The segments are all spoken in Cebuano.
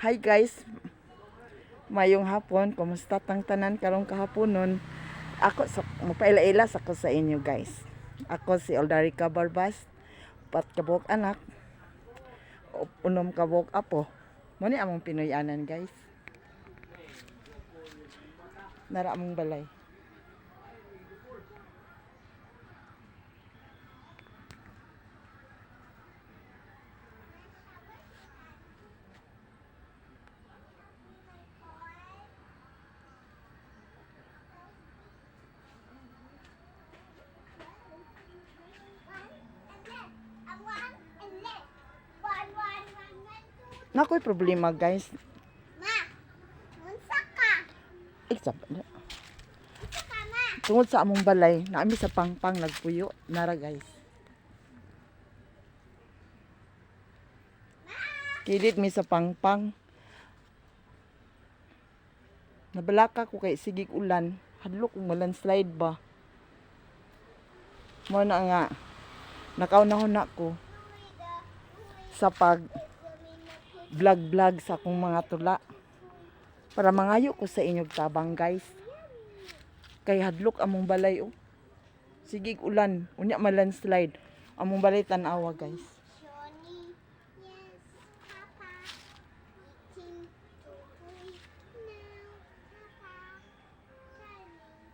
Hi guys, mayong hapon, kumusta tang tanan karong kahaponon? Ako sa mapaila-ila sa ko sa inyo, guys. Ako si Oldarica Barbas, pat kabuok anak, unom kabuok apo. Mo ni among Pinoyanan, guys. Nara among balay. One and left. One, one, one, one, two. Nakoy problema, guys. Ma, unsa ka? Iksa Unsa ka, ma? Tungod sa among balay, naami sa pangpang nagpuyo, nara, guys. Kilid mi sa pangpang. Nabalaka ko kay sigig ulan, hadlok kung malandslide ba. Mo na nga nakaunahon na ko sa pag vlog vlog sa akong mga tula para mangayo ko sa inyong tabang, guys, kay hadlok among balay, oh. Sigig ulan, unya ma-landslide among balay, tan-awa, guys. Johnny, yes, Papa. Eating two, three, now, Papa. Turning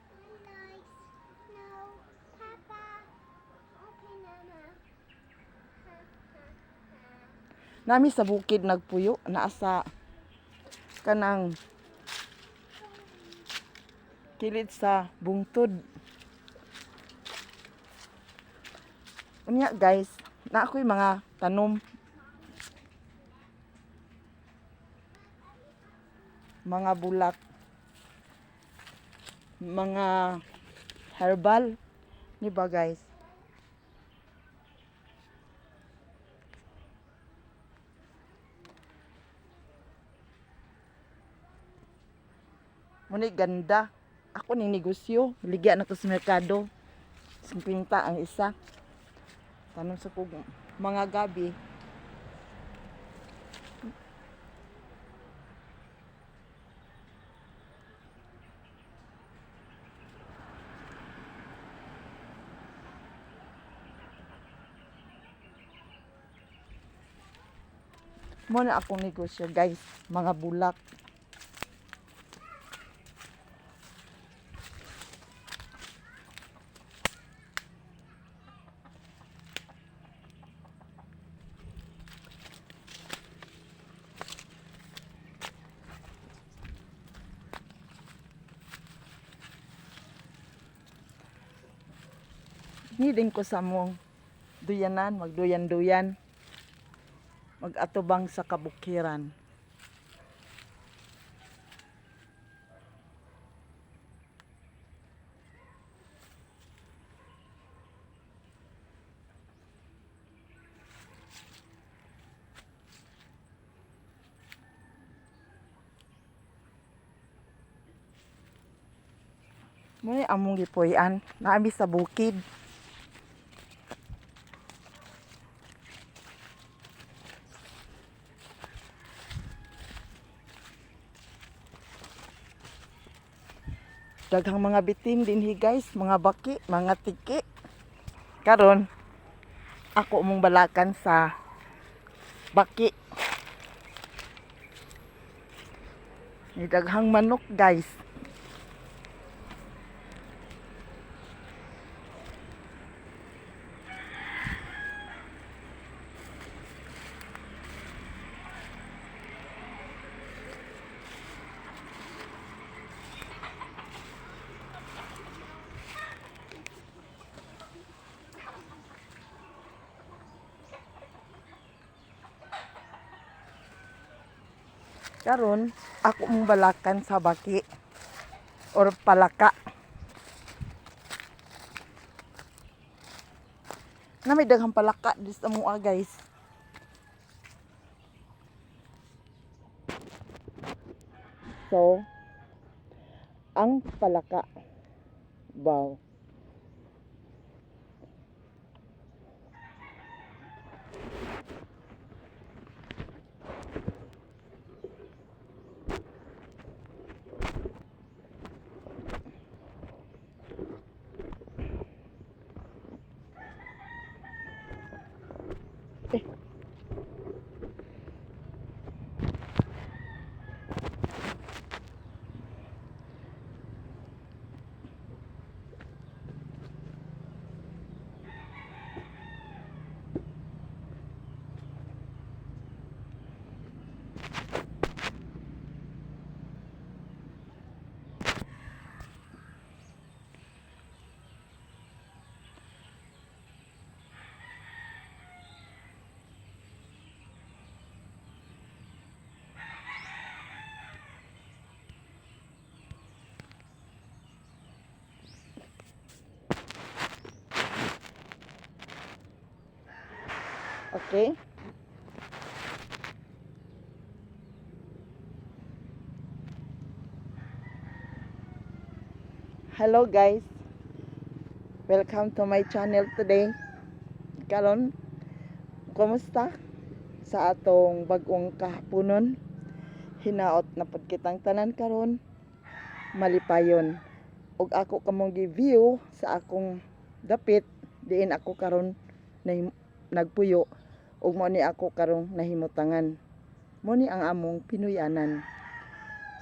the lights, no, Papa. Open the mouth. Ha, ha, ha. Nami sa bukid nagpuyo, naa sa kanang kilid sa bungtod. Unya guys, na ako'y mga tanom, mga bulak, mga herbal ni ba, guys? Muna ganda. Ako ni negosyo. Ligya na ko sa merkado. 50 ang isa. Tanom sa kog mga gabi. Muna akong negosyo, guys, mga bulak. Ni din ko sa mong duyanan, magduyan-duyan. Magatubang sa kabukiran. Muna among gipuy-an, naami sa bukid. Daghang mga bitin dinhi, guys, mga baki, mga tiki. Karon ako mong balakan sa baki. Ni daghang manok, guys. Karon ako mong balakan sa baki or palaka. Na may daghang palaka dis sa mua, guys. So, ang palaka. Wow. Okay? Hello guys. Welcome to my channel today. Karon, kumusta sa atong bag-ong kahaponon? Hinaot na pud kitang tanan karon malipayon. Ug ako kamong gi-view sa akong dapit diin ako karon nagpuyo ug mao ni ako karong nahimutangan. Mao ni ang among Pinoyanan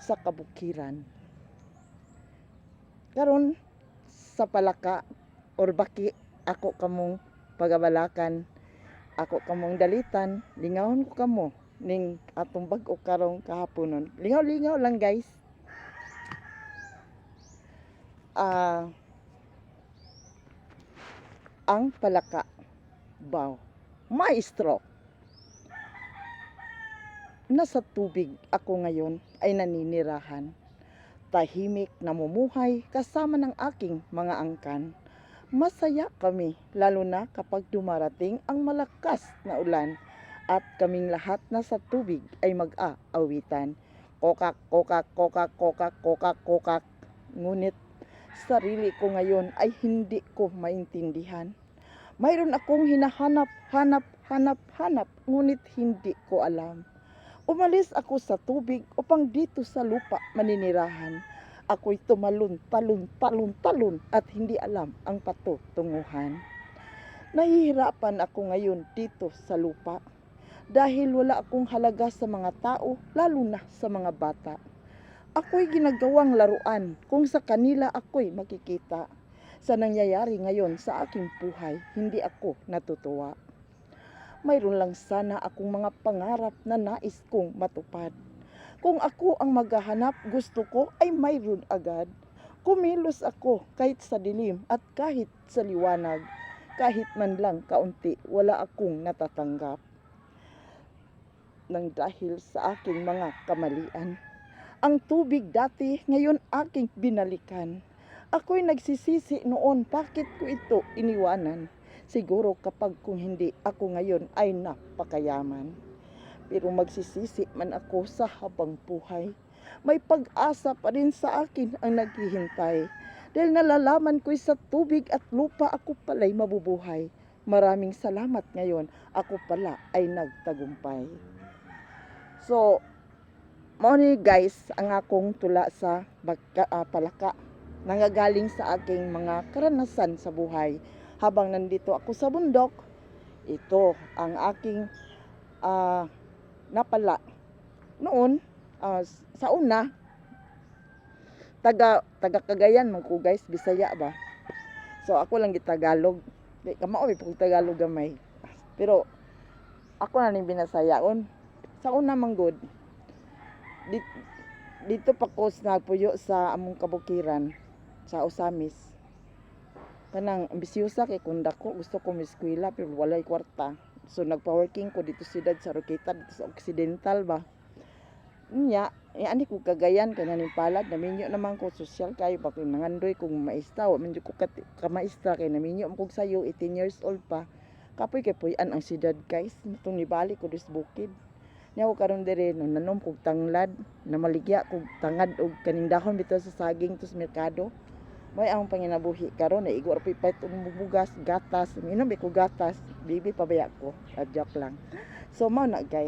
sa kabukiran. Karon sa palaka or baki ako kamong pagabalakan, ako kamong dalitan, lingawon ko kamo ning atong bag-o karong kahaponon. Lingaw-lingaw lang, guys. Ah, ang palaka baw maestro. Nasa tubig ako ngayon ay naninirahan. Tahimik namumuhay kasama ng aking mga angkan. Masaya kami, lalo na kapag dumarating ang malakas na ulan at kaming lahat na sa tubig ay mag-aawitan. Kokak, kokak, kokak, kokak, kokak, kokak. Ngunit sarili ko ngayon ay hindi ko maintindihan. Mayroon akong hinahanap, hanap, hanap, hanap, ngunit hindi ko alam. Umalis ako sa tubig upang dito sa lupa maninirahan. Ako'y tumalon, talon, talon, talon at hindi alam ang patutunguhan. Nahihirapan ako ngayon dito sa lupa dahil wala akong halaga sa mga tao, lalo na sa mga bata. Ako'y ginagawang laruan kung sa kanila ako'y makikita. Sa nangyayari ngayon sa aking buhay, hindi ako natutuwa. Mayroon lang sana akong mga pangarap na nais kong matupad. Kung ako ang maghahanap, gusto ko ay mayroon agad. Kumilos ako kahit sa dilim at kahit sa liwanag. Kahit man lang kaunti, wala akong natatanggap. Nang dahil sa aking mga kamalian. Ang tubig dati, ngayon aking binalikan. Ako'y nagsisisi noon, bakit ko ito iniwanan? Siguro kapag kung hindi ako ngayon ay napakayaman. Pero magsisisi man ako sa habang buhay, may pag-asa pa rin sa akin ang naghihintay. Dahil nalalaman ko'y sa tubig at lupa ako pala'y mabubuhay. Maraming salamat ngayon, ako pala ay nagtagumpay. So, mao ni, guys, ang akong tula sa palaka. Nangagaling sa aking mga karanasan sa buhay. Habang nandito ako sa bundok, ito ang aking napala. Noon, sa una, taga, taga Cagayan man ko, guys, Bisaya ba? So ako lang gitagalog. Di kamao pug Tagalog gamay. Pero ako na ning binasayaon. Sa una man gud, dito pa ko nagpuyo sa among kabukiran sa Ozamis. Kanang ambisyosa kay kung dako, gusto ko eskwela pero walay kwarta. So nagpa-working ko dito siyudad sa Oroquieta, dito sa Occidental ba. Nya, eh, ani ko Cagayan kay naning palad, naminyo naman ko, social kayo ba, kay nangandoy kung maestra, wa man jud ko kamaestra kay naminyo man kog sayo, 18 years old pa. Kapoy kay puy-an ang siyudad, guys. Itong nibalik ko dis bukid. Nya ako karon dire no nanom kog tanglad, namaligya kog tangad og kaning dahon bitaw sa saging tos merkado. May ang panginabuhi karon naigo ra pay og bugas, gatas, minom ko gatas, bibi pabaya ko. Ah, joke lang. So mao na, guys.